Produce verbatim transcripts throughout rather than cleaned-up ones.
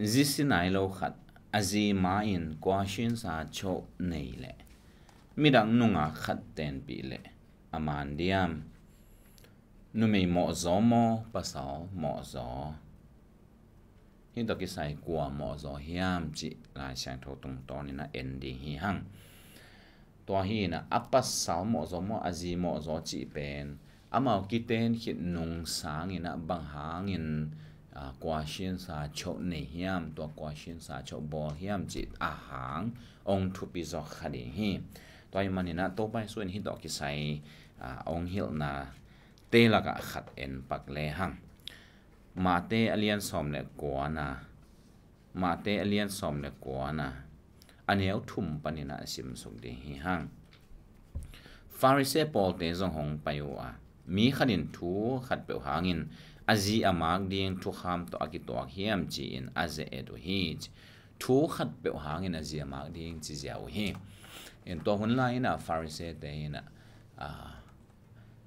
zi si nai lo khat a zi ma in kuasinsa cho nei leh midang nungak khat tenpih leh a man diam? Numei mawhzaw maw, pasal mawhzaw? Hih tawh kisai kua mawhzaw hiam cih Lai Siangtho tungtawnin a en ding hi hang. Tua hi in a, a pasal mawhzaw maw, a zi mawhzaw cih pen amau kiten khit nung sangin a bang hangin, a, kuasinsa cho nei hiam, tua kuasinsa cho bawl hiam cih a hang ong thupi zawk kha ding hi. Tua hi manin a Topa Jesu in hih tawh kisai, a, ong hilhna te lakah khat en pak le hang. Mate a lian sawm le kuana, Mate a lian sawm le kuana, a neu thum panin a simsuk ding hi hang. Pharisee pawlte zong hong pai uh a, mi khat in thu khat peuh hangin a zi a mak ding thukham tawh a kituak hiam ci-in a ze-et uh hi. Thu khat peuh hangin a zi a mak ding ci ziau uh hi. In tua hun lai in a Pharisee te in a, a,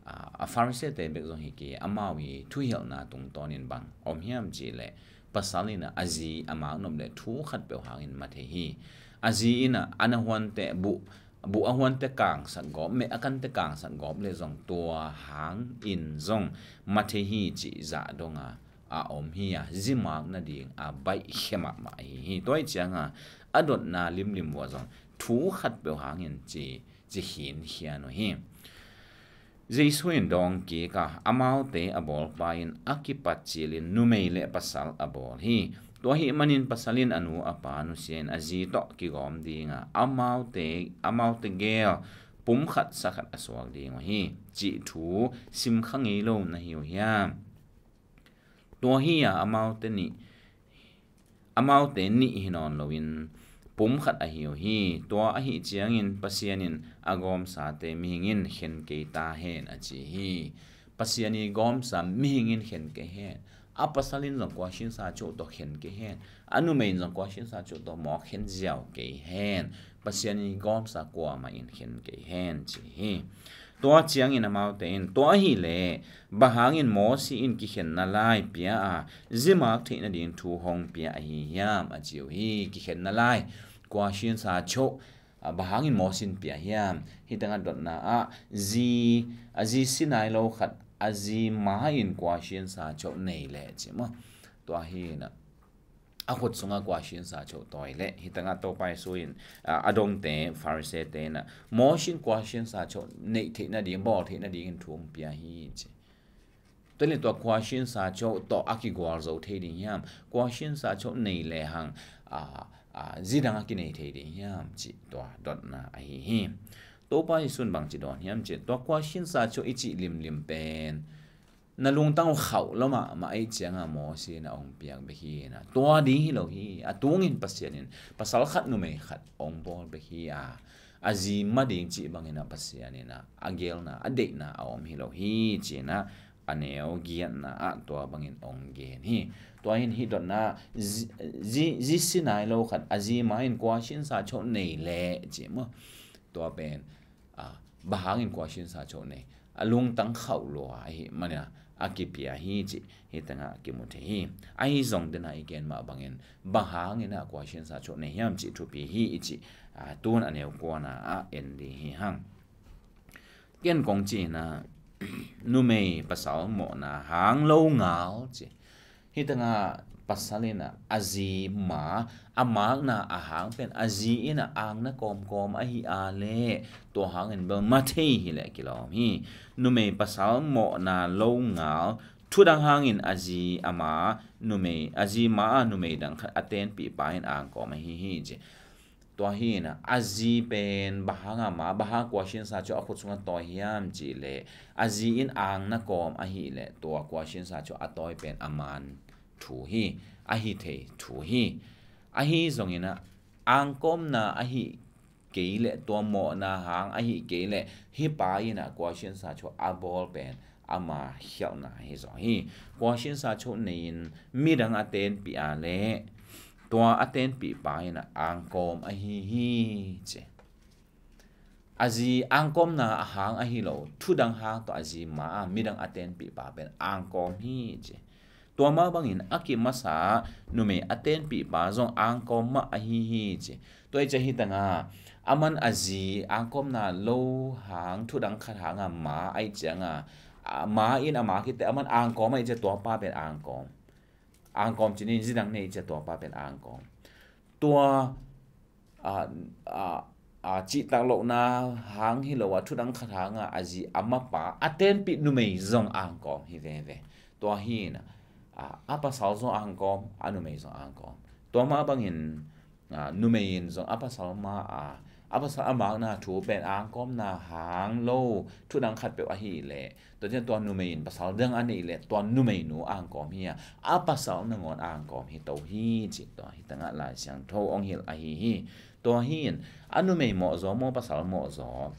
a, a Pharisee te bek zong hi kei, amau i thuhilhna tungtawnin bang om hiam cih leh, pasal in a, a zi a mak nop leh thu khat peuh hangin mate hi. A zi in a, a na huante buh, buh a huante kangsak gawp, meh a kante kangsak gawp leh zong tua hangin zong mate hi cih zah dong a, a om hi a, zi mak nading a baihkhia mahmah ahi hi. Tua hi ciang a, a dotna limlim uh ah zong thu khat peuh hangin ci, ci khinkhian uh hi. Jesu in dawng kik a, amaute a bawlpa in a kipat cilin numei le pasal a bawl hi. Tua ahih manin pasal in a nu a pa nusia in a zi tawh kigawm ding a, amaute, amaute gel pumkhat sakhat a suak ding uh hi, cih thu simkha ngei lo na hi uh hiam? Tua hi a, amaute nih, amaute nih hi nawn loin pumkhat ahi uh hi. Tua ahih ciangin Pasian in a gawmsate mihing in khen kei ta hen a ci hi. Pasian i gawmsa mihing in khen kei hen. A pasal in zong kuasinsa cho tawh khen kei hen. A numei in zong kuasinsa cho tawh mawk khen ziau kei hen. Pasian i gawmsa kuamah in khen kei hen ci hi. Tua ciangin amaute in, tua ahih leh bang hangin Mosi in kikhenna lai pia a, zi mak theih nading thu hong pia ahi hiam a ci uh hi. Kikhenna lai, kuasinsa cho, a, bang hangin Mosi in pia hiam? Hih tengah dotna ah zi, a zi si nai lo khat a zi ma in kuasinsa cho nei leh ci maw? Tua hi na, a khut sungah kuasinsa cho tawi leh, hih tengah Topa Jesu in, a, a dongte, Pharisee te in a, Mosi in kuasinsa cho neih theih nading, bawl theih nadingin thu hong pia hi ci. Tua leh tua kuasinsa cho tawh a kigual zo thei ding hiam? Kuasinsa cho nei lehang, a, a, zi dang a kinei thei ding hiam cih tua dotna ahi hi. Topa Jesu in bangci dawn hiam cih, tua kuasinsa cho i cih limlim pen na lungtang uh khauh lo mahmah ahih ciangin Mosi in a hong piak bek hi na, tua ding hi lo hi. A tungin Pasian in pasal khat numei khat hong bawl bek hi a, a zi ma ding cih bangin a Pasian in a, a gelna, a deihna a om hi lo hi ci-in a, a neu giatna ah tua bangin hong gen hi. Tua hi in hih dotna zi, zi, zi si nai lo khat a zi ma in kuasinsa cho nei leh ci maw? Tua pen, a, bang hangin kuasinsa cho nei? A lungtang khauh lua ahih manin a, a kipia hi cih hih tengah kimu thei hi. Ahi zong dena i gen mah bangin bang hangin a kuasinsa cho nei hiam cih thupi hi i cih, a, tun a neu kuana ah en ding hi hang. Ken kong cih na, numei pasal mawhna hang lo ngal ci. Hih tengah pasal in a, a zi ma, a makna a hang pen a zi in a angna kawmkawm ahi a leh, tua hangin bel ma thei hi leh kilawm hi. Numei pasal mawhna lo ngal, thu dang hangin a zi a ma, numei, a zi ma a numei dang khat a tenpih pa in angkawm ahi hi ci. Tua hi na, a zi pen bang hang a ma, bang hang kuasinsa cho a khut sungah tawi hiam cih leh, a zi in angna kawm ahih leh tua kuasinsa cho a tawi pen a man thu hi, ahi thei thu hi. Ahi zongin a, angkawmna ahi kei leh, tua mawhna hang ahi kei leh, hih pa in a kuasinsa cho a bawl pen ama khialhna hi zaw hi. Kuasinsa cho nei-in midang a tenpih a leh, tua a tenpih pa in a angkawm ahi hi ci. A zi angkawmna a hang ahi lo, thu dang hang tawh a zi ma a midang a tenpih pa pen angkawm hi ci. Tua mah bangin a kimasa numei a tenpihpa zong angkawm mah ahi hi ci. Tua i ci a hi tanga, aman a zi angkawmna lo hang thudang khat hanga ma a i cianga, a, ma in a ma kite aman angkawm a i cia tuapa pen angkawm. Angkawm ci ni, zidang nei i cia tuapa pen angkawm. Tua a, a, a cihtak lohna hang hi lo a thudang khat hanga a zi a mapa a tenpih numei zong angkawm hi veve. Tua hi na, a, a pasal zong angkawm, a numei zong angkawm. Tua mah bangin, a, numei in zong a pasal ma a, a pasal a makna thu pen angkawmna hang lo thudang khat peuh ahi leh, tua ciang tua numei in pasal dang a neih leh tua numeinu angkawm hi a, a pasal nangawn angkawm hi to hi ci. Tua hi tangah Lai Siangtho ong hilh ahi hi. Tua hi in a numei mawhzaw maw pasal mawhzaw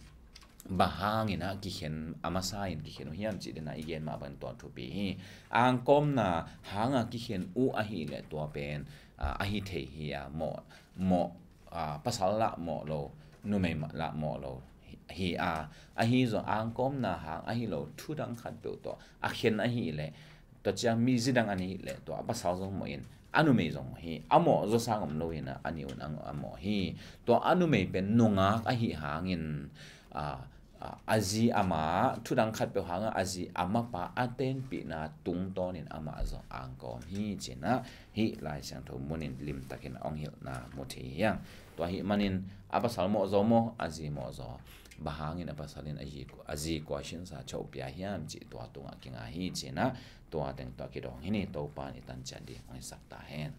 bang hangin a kikhen, a masa in kikhen uh hiam cih dena i gen mah bangin tua thupi hi. Angkawmna hanga kikhen uh ahi leh tua pen, a, ahi thei hi a, mawh, mawh, a, pasal lah mawh lo, numei lah mawh lo hi, hi a, ahi zong angkawmna hang ahi lo thudang khat peuh tawh a khen ahi leh, tua ciang mi zidang a neih leh tua a pasal zong mawh in a numei zong mawh hi. A mawh zaw sang om lo hi na, a nih un a mawh hi. Tua a numei pen nungak ahi hangin, a, a, a zi a ma thudang khat peuh hanga a zi a mapa a tenpihna tungtawnin amah zong angkawm hi ci na, hih Lai Siangtho munin limtakin ong hilhna mu thei hi hang. Tua hi manin a pasal mawhzaw maw a zi mawhzaw, bang hangin a pasal in a zi, a zi kua sinsa choh pia hiam cih tua tungah kinga hi ci na, tua teng tua kidong hi ni. Topa in i tan ciat ding ong hisak ta hen.